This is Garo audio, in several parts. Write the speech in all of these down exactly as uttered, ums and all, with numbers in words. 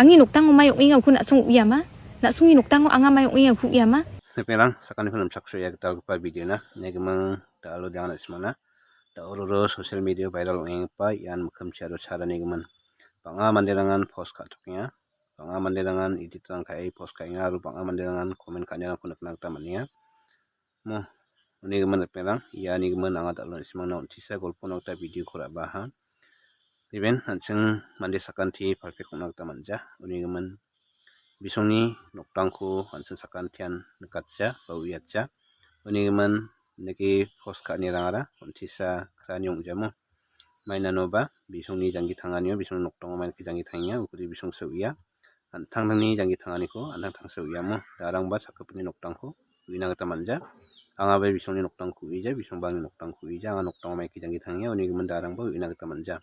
Angni nokdango mai ong·enga uko na·song u·iama? Na·songni nokdango anga mai ong·enga uko u·iama? Sniperang sakaniko nimchaksoia gitalgipa videona negimin da·alo de·anga na·simana. Da·ororo social media viral ong·enggipa ian mikkimchi aro charanigimin. Bang·a manderangan post ka·tokenga. Bang·a manderangan editrang ka·e post ka·enga aro bang·a manderangan comment ka·anirangko nikna gita man·enga. Mo, unigimin ripengrang, ianigimin anga da·alo na·simangna on·tisa golpona gita videoko ra·baha. Iben an·ching mande sakanti perfect ong·na gita man·ja. Unigimin bisongni nokdangko an·ching sakantian nikatja ba uiatja. Unigimin nike post ka·anirangara on·tisa krani ong·jamo. Mainanoba bisongni janggi tanganio bisongni nokdango maina janggi tangenga, ukode bisongsa uia. An·tangtangni janggi tanganiko an·tangtangsa uiamo darangba sakgipinni nokdangko uina gita man·ja. Angaba bisongni nokdangko uija, bisongba angni nokdangko uija. Anga nokdango maiki janggi tangenga, unigimin darangba uina gita man·ja.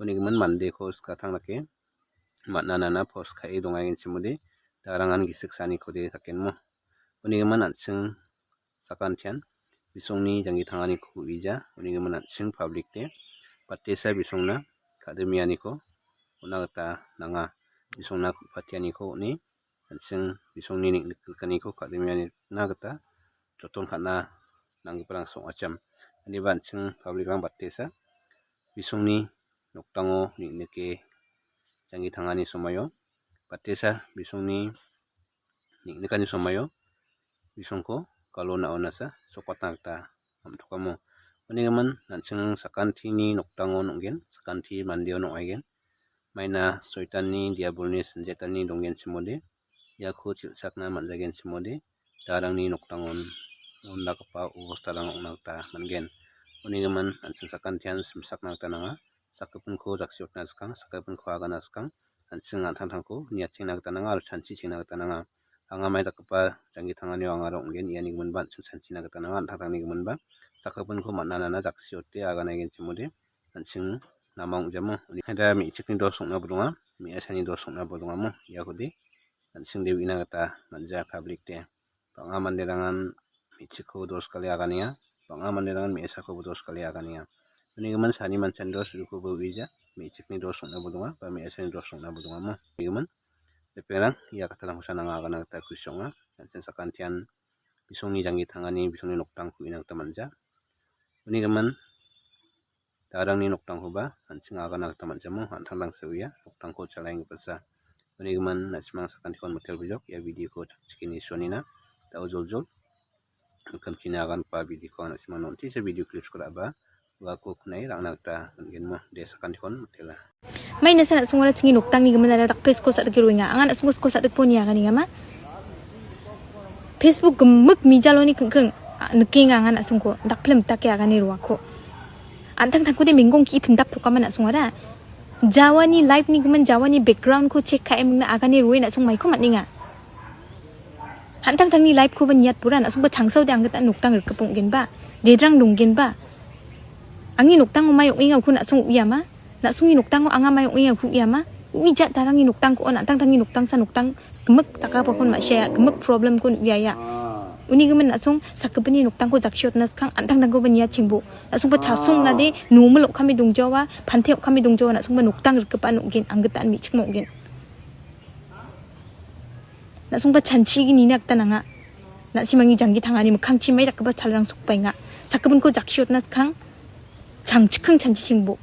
Unigimin mandeko skatang dake man·a nana post ka·e dongagenchimode darangan gisik sanikode dakenmo. Unigimin an·ching sakantian bisongni janggi tanganiko uija, unigimin an·ching public de batesa bisongna ka·dimianiko on·na gita nanga. Bisongna ku·patianiko on·e an·ching bisongni neng·nikrikaniko ka·dimianina gita joton ka·na nanggiparang song·achim. Indiba an·ching public-rang batesa bisongni nokdango neng·nike janggi tangani somaio batesa bisongni neng·nikani somaio bisongko galo na·onasa sokatna gita am·tokamo. Unigimin an·ching sakantini nokdangon ong·gen, sakanti mandeo ong·aigen. Maina soitanni diabolni sinjetani donggenchimode, iako chil·chakna man·jagenchimode, darangni nokdangon on·dakgipa obostarang ong·na gita man·gen. Unigimin an·ching sakantian simsakna gita nanga. Sakgipinko jaksiotna skang, sakgipinko agana skang, an·ching an·tangtangko niatchengna gita nanga aro chanchi chengna gita nanga. Anga mai dakgipa janggi tanganio angara ong·gen, ianigiminba an·ching chanchina gita nanga, an·tangtangnigiminba sakgipinko man·a nana jaksiote aganagenchimode an·ching nama ong·jamo. Unikada me·chikni dos ong·naba donga, me·asani dos ong·naba dongamo, iakode an·chingde uina gita man·ja public de. Bang·a manderangan me·chikko dos kale aganenga, bang·a manderangan me·sakoba dos kale aganenga. Unigimin sani manchani dos ukoba uija, me·chikni dos ong·naba donga, ba me·asani dos ong·naba dongamo. Unigimin, ripengrang, ia kattarangkosa nanga agana gita kusi ong·a. An·ching sakantian bisongni janggi tangani bisongni nokdangko uina gita man·ja. Unigimin, darangni nokdangkoba an·ching agana gita man·jamo, an·tangtangsa uia nokdangko chalaenggipasa. Unigimin na·simang sakantikon mitel bijok ia videoko chakchike nisoanina. Da·o joljol mikkangchina agangipa videoko anga na·simangna on·tisa video clipsko ra·ba uako knai ra·na gita man·genmo. De sakantikon mitela. Mai nasa na·songara chingni nokdangni giminara dakpresko sa·dike roenga. Anga na·songko sko sa·dikpo ine aganengama. Facebook gimik mijaloni kingking, a, nikenga anga na·songko. Dakpile mitake agane roako. An·tangtangkode menggong ki pindap tokama na·songara. Jawani live-ni gimin, Jawani background-ko check ka·e mingna agane roe na·song maiko man·enga. An·tangtangni life-koba niatbora, na·songba changsaode anggita nokdang rikgipa ong·genba, dedrang donggenba. Angni nokdango mai ong·enga uko na·song u·iama? Na·songni nokdango anga mai ong·enga uko u·iama? Uija darangni nokdangko on, an·tangtangni nokdangsa nokdang gimik dakgipakon ma·siaia, gimik problem-kon u·iaia. Uni gimin na·song sakgipinni nokdangko jaksiotna skang, an·tangtangkoba niatchengbo. Na·songba chasongnade normal okkame dongjaoa, pante okkame dongjaoa, na·songba nokdang rikgipa ong·gen, anggita an me·chikma ong·gen. Na·songba chanchigi nina gita nanga. Na·simangni janggi tangani mikkangchi mai dakgipa salrang sokbaenga. Sakgipinko jaksiotna skang, changchikking chanchichengbo.